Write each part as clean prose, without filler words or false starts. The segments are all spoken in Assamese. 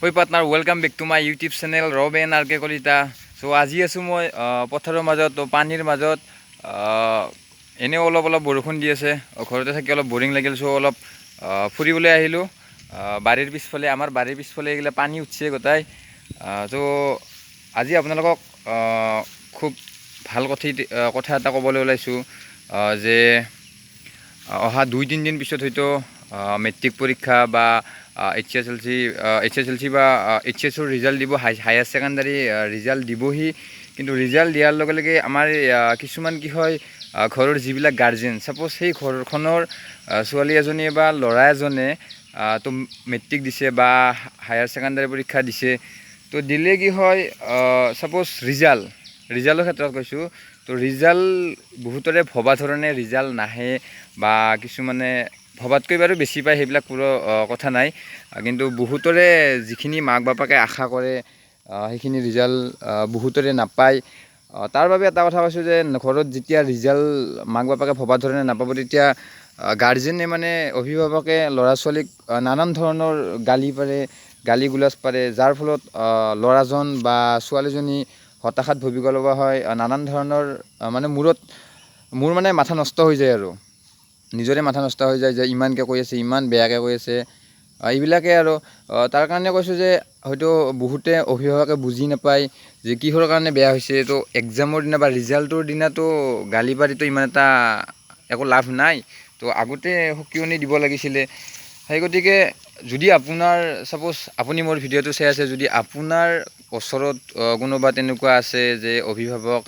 Hey partner, welcome back to my YouTube channel Raben R K Kalita. চ' আজি আছোঁ মই পথাৰৰ মাজত, ত' পানীৰ মাজত। এনেও অলপ অলপ বৰষুণ দি আছে। ঘৰতে থাকি অলপ বৰিং লাগিল, চ' অলপ ফুৰিবলৈ আহিলোঁ। বাৰীৰ পিছফালে, আমাৰ বাৰীৰ পিছফালে এইগিলা পানী উঠছে গোটাই। ত' আজি আপোনালোকক খুব ভাল কথা এটা ক'বলৈ ওলাইছোঁ যে অহা 2-3 দিন পিছত হয়তো মেট্ৰিক পৰীক্ষা বা এইচএছএলচি, এইচএছএলচি বা এইচএছৰ ৰিজাল্ট দিব, হায়াৰ ছেকেণ্ডাৰী ৰিজাল্ট দিবহি। কিন্তু ৰিজাল্ট দিয়াৰ লগে লগে আমাৰ কিছুমান কি হয়, ঘৰৰ যিবিলাক গাৰ্জেন, ছাপ'জ সেই ঘৰখনৰ ছোৱালী এজনীয়ে বা ল'ৰা এজনে তো মেট্ৰিক দিছে বা হায়াৰ ছেকেণ্ডাৰী পৰীক্ষা দিছে, তো দিলে কি হয়, ছাপ'জ ৰিজাল্টৰ ক্ষেত্ৰত কৈছোঁ, তো ৰিজাল্ট বহুতৰে ভবা ধৰণে ৰিজাল্ট নাহে বা কিছুমানে ভবাতকৈ বাৰু বেছি পায়, সেইবিলাক কোনো কথা নাই। কিন্তু বহুতৰে যিখিনি মাক বাপাকে আশা কৰে, সেইখিনি ৰিজাল্ট বহুতৰে নাপায়। তাৰ বাবে এটা কথা কৈছোঁ যে ঘৰত যেতিয়া ৰিজাল্ট মাক বাপাকে ভবা ধৰণে নাপাব, তেতিয়া গাৰ্জেনে মানে অভিভাৱকে ল'ৰা ছোৱালীক নানান ধৰণৰ গালি পাৰে, গালি গালাজ পাৰে, যাৰ ফলত ল'ৰাজন বা ছোৱালীজনী হতাশাত ভুগিব লগা হয়। নানান ধৰণৰ মানে মূৰ মানে মাথা নষ্ট হৈ যায় আৰু নিজৰে মাথা নষ্ট হৈ যায় যে ইমানকৈ কৈ আছে, ইমান বেয়াকৈ কৈ আছে, এইবিলাকে আৰু। তাৰ কাৰণে কৈছোঁ যে হয়তো বহুতে অভিভাৱকে বুজি নাপায় যে কিহৰ কাৰণে বেয়া হৈছে। তো এক্সামৰ দিনা বা ৰিজাল্টৰ দিনাতো গালি পাৰিতো ইমান এটা একো লাভ নাই। তো আগতে সকিয়নি দিব লাগিছিলে। সেই গতিকে যদি আপোনাৰ, ছাপ'জ আপুনি মোৰ ভিডিঅ'টো চাই আছে, যদি আপোনাৰ ওচৰত কোনোবা তেনেকুৱা আছে যে অভিভাৱক,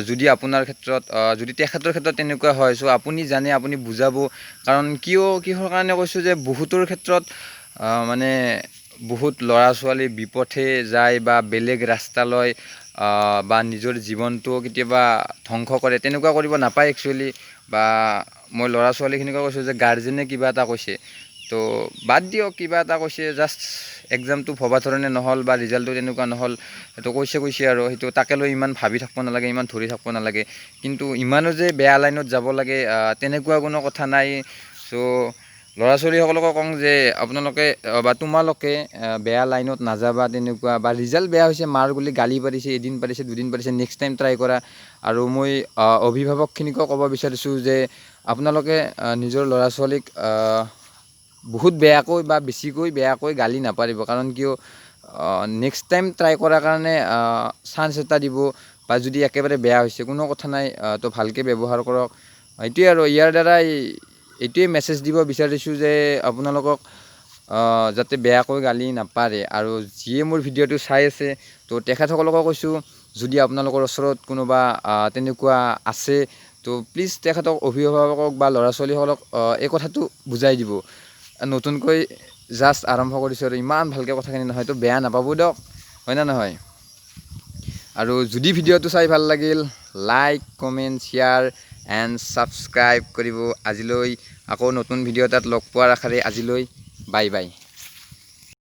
যদি আপোনাৰ ক্ষেত্ৰত, যদি তেখেতৰ ক্ষেত্ৰত তেনেকুৱা হয়, চ' আপুনি জানে, আপুনি বুজাব। কাৰণ কিয়, কিহৰ কাৰণে কৈছোঁ যে বহুতৰ ক্ষেত্ৰত মানে বহুত ল'ৰা ছোৱালী বিপথে যায় বা বেলেগ ৰাস্তা লয় বা নিজৰ জীৱনটো কেতিয়াবা ধ্বংস কৰে। তেনেকুৱা কৰিব নাপায় একচুৱেলি। বা মই ল'ৰা ছোৱালীখিনিকো কৈছোঁ যে গাৰ্জেনে কিবা এটা কৈছে তো বাদ দিয়ক। কিবা এটা কৈছে, জাষ্ট এক্সামটো ভবা ধৰণে নহ'ল বা ৰিজাল্টটো তেনেকুৱা নহ'ল, সেইটো কৈছে কৈছে আৰু সেইটো তাকে লৈ ইমান ভাবি থাকিব নালাগে, ইমান ধৰি থাকিব নালাগে। কিন্তু ইমানো যে বেয়া লাইনত যাব লাগে, তেনেকুৱা কোনো কথা নাই। চ' ল'ৰা ছোৱালীসকলকো কওঁ যে আপোনালোকে বা তোমালোকে বেয়া লাইনত নাযাবা তেনেকুৱা। বা ৰিজাল্ট বেয়া হৈছে, মাৰ বুলি গালি পাৰিছে, এদিন পাৰিছে, দুদিন পাৰিছে, নেক্সট টাইম ট্ৰাই কৰা। আৰু মই অভিভাৱকখিনিকো ক'ব বিচাৰিছোঁ যে আপোনালোকে নিজৰ ল'ৰা ছোৱালীক বহুত বেয়াকৈ বা বেছিকৈ বেয়াকৈ গালি নাপাৰিব। কাৰণ কিয়, নেক্সট টাইম ট্ৰাই কৰাৰ কাৰণে চান্স এটা দিব। বা যদি একেবাৰে বেয়া হৈছে, কোনো কথা নাই, তো ভালকৈ ব্যৱহাৰ কৰক। এইটোৱে আৰু ইয়াৰ দ্বাৰাই এইটোৱে মেছেজ দিব বিচাৰিছোঁ যে আপোনালোকক যাতে বেয়াকৈ গালি নাপাৰে। আৰু যিয়ে মোৰ ভিডিঅ'টো চাই আছে, তো তেখেতসকলকো কৈছোঁ, যদি আপোনালোকৰ ওচৰত কোনোবা তেনেকুৱা আছে, তো প্লিজ তেখেতক, অভিভাৱকক বা ল'ৰা ছোৱালীসকলক এই কথাটো বুজাই দিব। নতুনকৈ জাষ্ট আৰম্ভ কৰিছোঁ আৰু ইমান ভালকৈ কথাখিনি নহয়, তো বেয়া নাপাব দিয়ক, হয় নে নহয়? আৰু যদি ভিডিঅ'টো চাই ভাল লাগিল, like, comment, share and subscribe কৰিব। আজিলৈ আকৌ নতুন ভিডিঅ' এটাত লগ পোৱাৰ আশাৰে আজিলৈ বাই বাই।